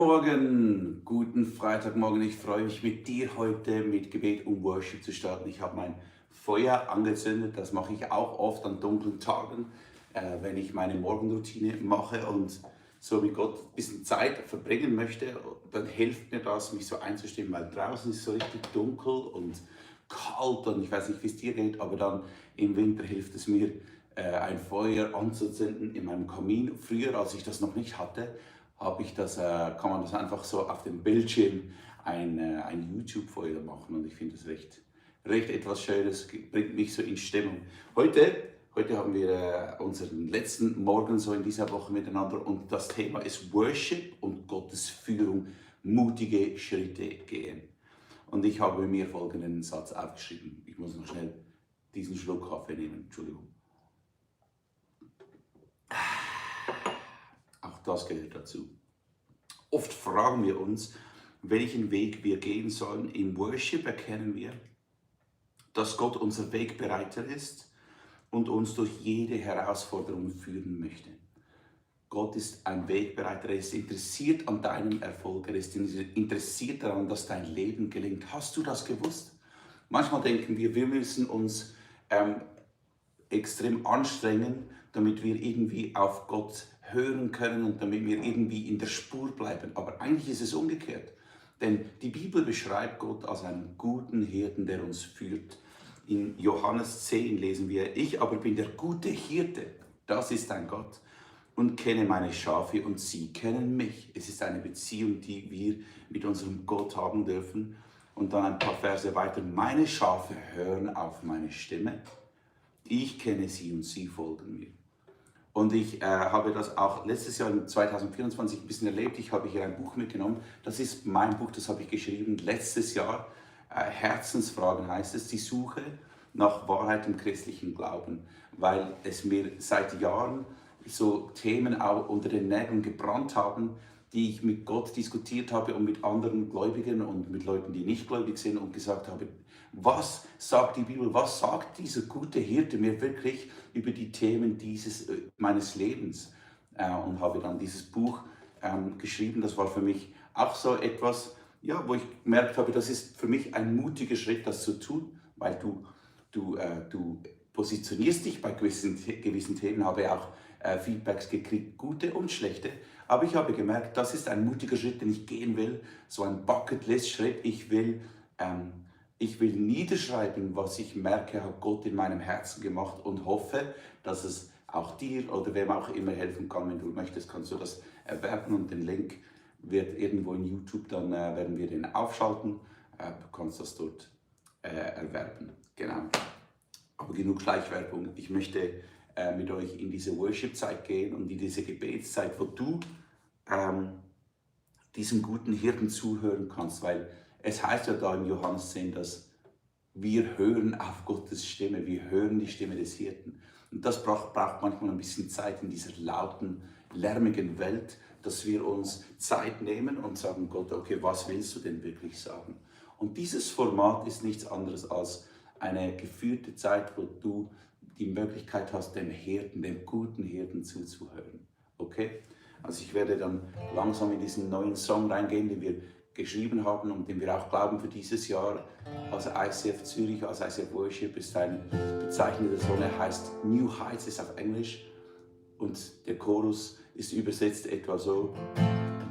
Morgen, guten Freitagmorgen. Ich freue mich mit dir heute mit Gebet und Worship zu starten. Ich habe mein Feuer angezündet. Das mache ich auch oft an dunklen Tagen, wenn ich meine Morgenroutine mache und so mit Gott ein bisschen Zeit verbringen möchte. Dann hilft mir das, mich so einzustimmen, weil draußen ist es so richtig dunkel und kalt und ich weiß nicht, wie es dir geht, aber dann im Winter hilft es mir, ein Feuer anzuzünden in meinem Kamin. Früher, als ich das noch nicht hatte, kann man das einfach so auf dem Bildschirm ein YouTube-Feuer machen und ich finde das recht etwas Schönes, bringt mich so in Stimmung. Heute haben wir unseren letzten Morgen so in dieser Woche miteinander und das Thema ist Worship und Gottes Führung, mutige Schritte gehen. Und ich habe mir folgenden Satz aufgeschrieben. Ich muss noch schnell diesen Schluck Kaffee nehmen, Entschuldigung. Auch das gehört dazu. Oft fragen wir uns, welchen Weg wir gehen sollen. Im Worship erkennen wir, dass Gott unser Wegbereiter ist und uns durch jede Herausforderung führen möchte. Gott ist ein Wegbereiter, er ist interessiert an deinem Erfolg, er ist interessiert daran, dass dein Leben gelingt. Hast du das gewusst? Manchmal denken wir müssen uns extrem anstrengen, damit wir irgendwie auf Gott hören können und damit wir irgendwie in der Spur bleiben. Aber eigentlich ist es umgekehrt. Denn die Bibel beschreibt Gott als einen guten Hirten, der uns führt. In Johannes 10 lesen wir, ich aber bin der gute Hirte, das ist ein Gott, und kenne meine Schafe und sie kennen mich. Es ist eine Beziehung, die wir mit unserem Gott haben dürfen. Und dann ein paar Verse weiter, meine Schafe hören auf meine Stimme. Ich kenne sie und sie folgen mir. Und ich habe das auch letztes Jahr, in 2024, ein bisschen erlebt. Ich habe hier ein Buch mitgenommen. Das ist mein Buch, das habe ich geschrieben letztes Jahr. Herzensfragen heißt es, die Suche nach Wahrheit im christlichen Glauben. Weil es mir seit Jahren so Themen auch unter den Nägeln gebrannt haben, die ich mit Gott diskutiert habe und mit anderen Gläubigen und mit Leuten, die nicht gläubig sind und gesagt habe, was sagt die Bibel, was sagt dieser gute Hirte mir wirklich über die Themen meines Lebens? Und habe dann dieses Buch geschrieben. Das war für mich auch so etwas, ja, wo ich gemerkt habe, das ist für mich ein mutiger Schritt, das zu tun, weil du positionierst dich bei gewissen Themen, habe auch Feedbacks gekriegt, gute und schlechte. Aber ich habe gemerkt, das ist ein mutiger Schritt, den ich gehen will, so ein Bucketlist-Schritt. Ich will niederschreiben, was ich merke, hat Gott in meinem Herzen gemacht und hoffe, dass es auch dir oder wem auch immer helfen kann. Wenn du möchtest, kannst du das erwerben und den Link wird irgendwo in YouTube, dann werden wir den aufschalten. Du kannst das dort erwerben. Genau. Aber genug Schleichwerbung. Ich möchte mit euch in diese Worship-Zeit gehen und in diese Gebetszeit, wo du diesem guten Hirten zuhören kannst, weil es heißt ja da in Johannes 10, dass wir hören auf Gottes Stimme, wir hören die Stimme des Hirten. Und das braucht manchmal ein bisschen Zeit in dieser lauten, lärmigen Welt, dass wir uns Zeit nehmen und sagen, Gott, okay, was willst du denn wirklich sagen? Und dieses Format ist nichts anderes als eine geführte Zeit, wo du die Möglichkeit hast, dem Hirten, dem guten Hirten zuzuhören. Okay? Also ich werde dann langsam in diesen neuen Song reingehen, den wir geschrieben haben und den wir auch glauben für dieses Jahr als ICF Zürich, als ICF Worship ist ein bezeichnender Song, er heißt New Heights, ist auf Englisch und der Chorus ist übersetzt etwa so,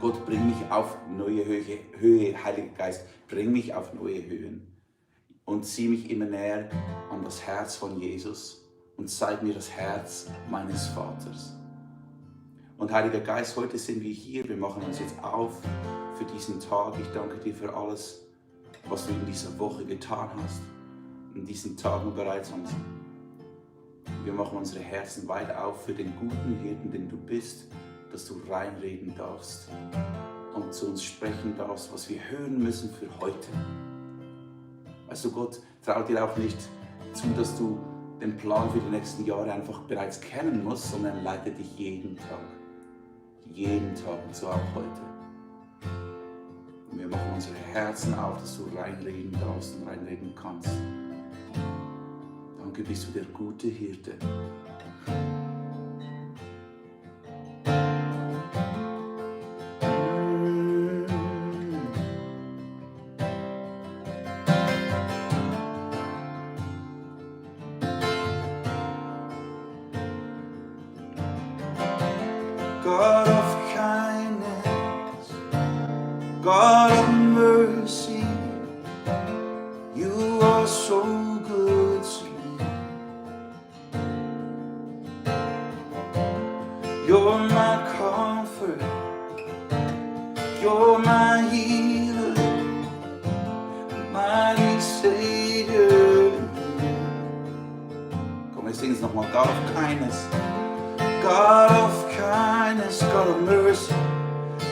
Gott, bring mich auf neue Höhe, Heiliger Geist, bring mich auf neue Höhen und zieh mich immer näher an das Herz von Jesus und zeig mir das Herz meines Vaters. Und Heiliger Geist, heute sind wir hier, wir machen uns jetzt auf für diesen Tag. Ich danke dir für alles, was du in dieser Woche getan hast, in diesen Tagen bereits. Und wir machen unsere Herzen weit auf für den guten Hirten, den du bist, dass du reinreden darfst und zu uns sprechen darfst, was wir hören müssen für heute. Weißt du, Gott traut dir auch nicht zu, dass du den Plan für die nächsten Jahre einfach bereits kennen musst, sondern leite dich jeden Tag und so auch heute. Und wir machen unsere Herzen auf, dass du reinreden darfst und reinreden kannst. Danke, bist du der gute Hirte. God of mercy, you are so good to me. You're my comfort, you're my healer, mighty Savior. Komm, wir singen es nochmal. God of kindness, God of kindness, God of mercy,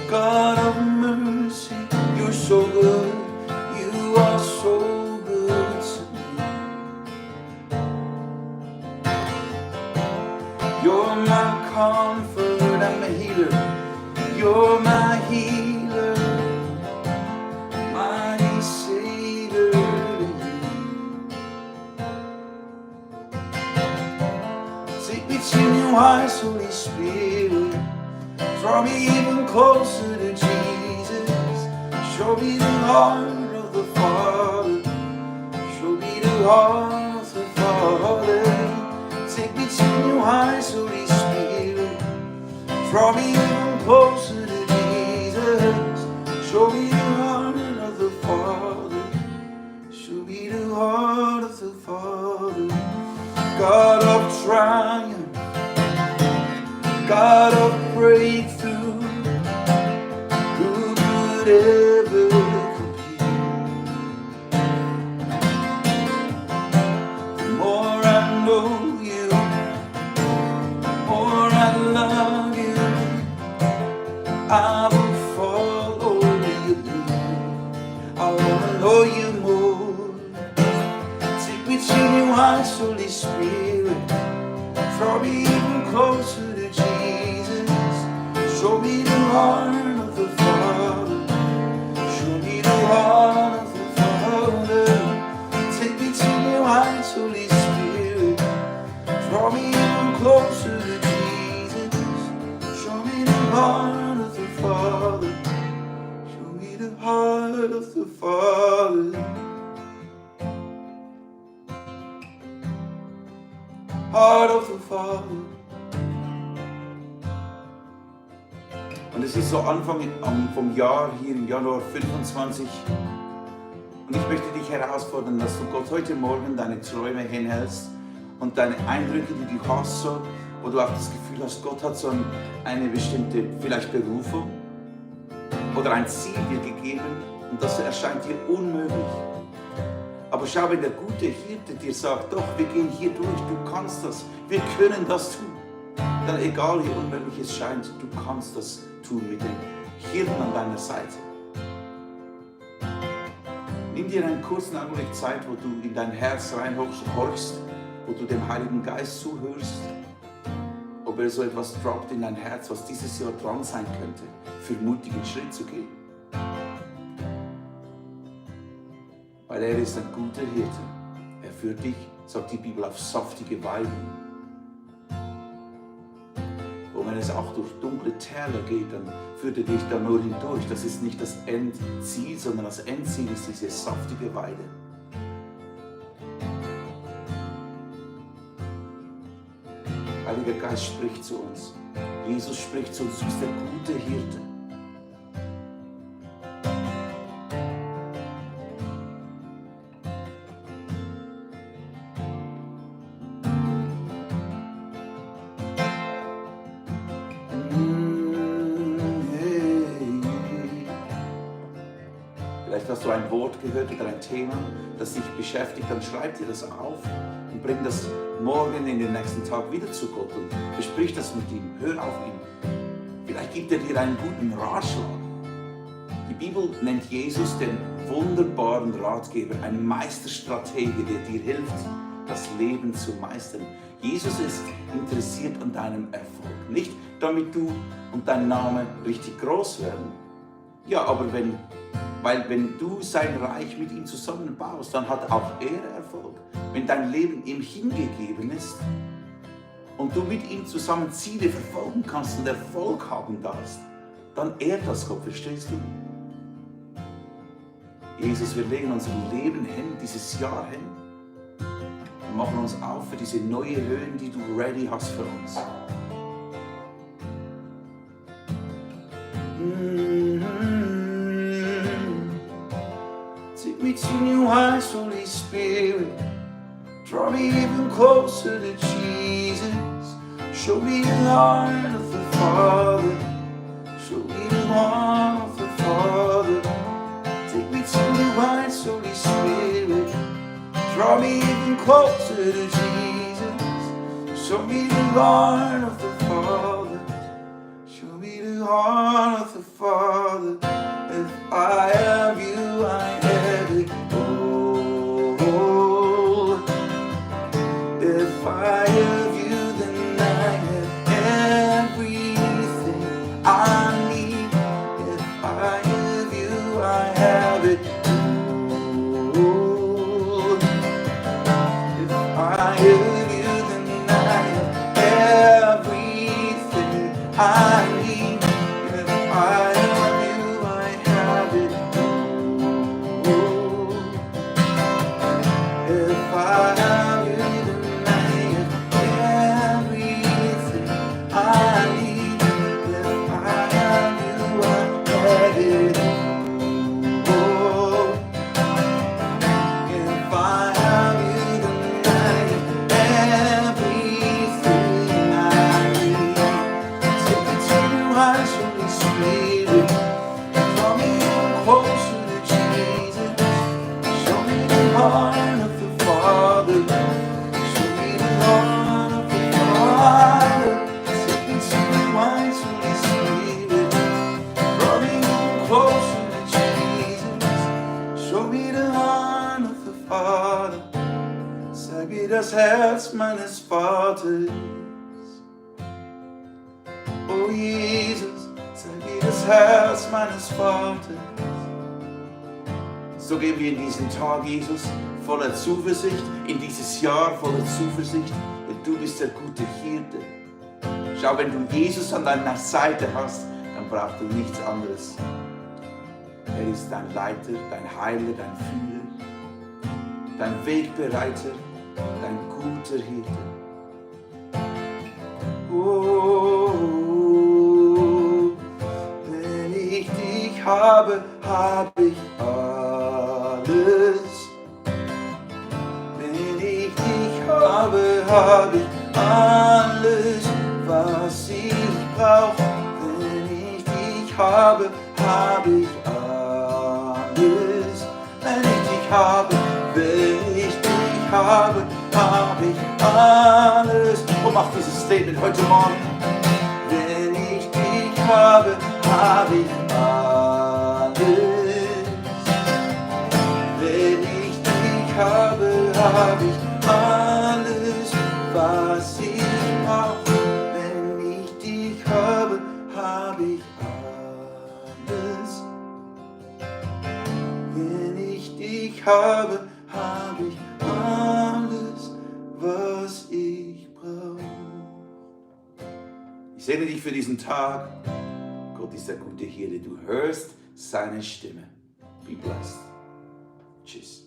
God of mercy, you're so good, you are so good to me. You're my comfort and my healer, you're my healer, mighty Savior. Take me to new heights, Holy Spirit, draw me even closer to Jesus. Show me the heart of the Father, show me the heart of the Father. Take me to new heights, Holy Spirit, draw me even closer to Jesus. Show me the heart of the Father, show me the heart of the Father. God of triumph, God of breakthrough, who could ever compete? The more I know you, the more I love you, I will follow you. I wanna know you more. Take me to new heights, Holy Spirit, draw me even closer to Jesus. Show me the heart of the Father, show me the heart of the Father. Take me to new heights, Holy Spirit, draw me even closer to Jesus. Show me the heart of the Father, show me the heart of the Father. Heart of the Father. Und es ist so Anfang vom Jahr, hier im Januar 25. Und ich möchte dich herausfordern, dass du Gott heute Morgen deine Träume hinhältst und deine Eindrücke, die du hast, so, wo du auch das Gefühl hast, Gott hat so eine bestimmte, vielleicht Berufung oder ein Ziel dir gegeben und das erscheint dir unmöglich. Aber schau, wenn der gute Hirte dir sagt, doch, wir gehen hier durch, du kannst das, wir können das tun, dann egal wie unmöglich es scheint, du kannst das tun mit dem Hirten an deiner Seite. Nimm dir einen kurzen Augenblick Zeit, wo du in dein Herz reinhorchst, wo du dem Heiligen Geist zuhörst, ob er so etwas droppt in dein Herz, was dieses Jahr dran sein könnte, für einen mutigen Schritt zu gehen. Weil er ist ein guter Hirte. Er führt dich, sagt die Bibel, auf saftige Weiden. Und wenn es auch durch dunkle Täler geht, dann führt er dich da nur hindurch. Das ist nicht das Endziel, sondern das Endziel ist diese saftige Weide. Heiliger Geist spricht zu uns. Jesus spricht zu uns, du bist der gute Hirte. Vielleicht hast du ein Wort gehört oder ein Thema, das dich beschäftigt, dann schreib dir das auf und bring das morgen in den nächsten Tag wieder zu Gott und besprich das mit ihm, hör auf ihn. Vielleicht gibt er dir einen guten Ratschlag. Die Bibel nennt Jesus den wunderbaren Ratgeber, einen Meisterstratege, der dir hilft, das Leben zu meistern. Jesus ist interessiert an deinem Erfolg, nicht damit du und dein Name richtig groß werden. Ja, aber wenn du sein Reich mit ihm zusammenbaust, dann hat auch er Erfolg. Wenn dein Leben ihm hingegeben ist und du mit ihm zusammen Ziele verfolgen kannst und Erfolg haben darfst, dann ehrt das Gott, verstehst du? Jesus, wir legen unser Leben hin, dieses Jahr hin und machen uns auf für diese neue Höhen, die du ready hast für uns. to new heights, Holy Spirit. Draw me even closer to Jesus. Show me the heart of the Father. Show me the heart of the Father. Take me to new heights, Holy Spirit. Draw me even closer to Jesus. Show me the heart of the Father. Show me the heart of the Father. If I have you, I have it all. If I have you, then I have everything I need. If I have you, I have it all. If I have you, then I have everything I need. If I have you, I have it all. If I have you, then I have everything I need. If I have you, I have it all. If I have you, then I have everything I need. Take me to new heights, Holy Spirit. Draw me closer to Jesus. Show me the heart of the Father. Show me the heart of the Father. Take me to new heights, Holy Spirit. Draw me closer to Jesus. Show me the heart of the Father. Zeig mir das Herz meines Vaters. Oh Jesus, zeig mir das Herz meines Vaters. So gehen wir in diesen Tag, Jesus, voller Zuversicht, in dieses Jahr voller Zuversicht, denn du bist der gute Hirte. Schau, wenn du Jesus an deiner Seite hast, dann brauchst du nichts anderes. Er ist dein Leiter, dein Heiler, dein Führer, dein Wegbereiter, dein guter Hirte. Oh, wenn ich dich habe, habe ich alles. Wenn ich dich habe, habe ich alles, was ich brauch. Wenn ich dich habe, habe ich alles. Wenn ich dich habe, habe ich alles. Und mach dieses Statement heute Morgen. Wenn ich dich habe ich alles. Wenn ich dich habe ich alles, was ich brauch. Wenn ich dich habe ich alles. Wenn ich dich habe ich alles, was ich brauche. Ich segne dich für diesen Tag. Gott ist der gute Hirte. Du hörst seine Stimme. Be blessed. Tschüss.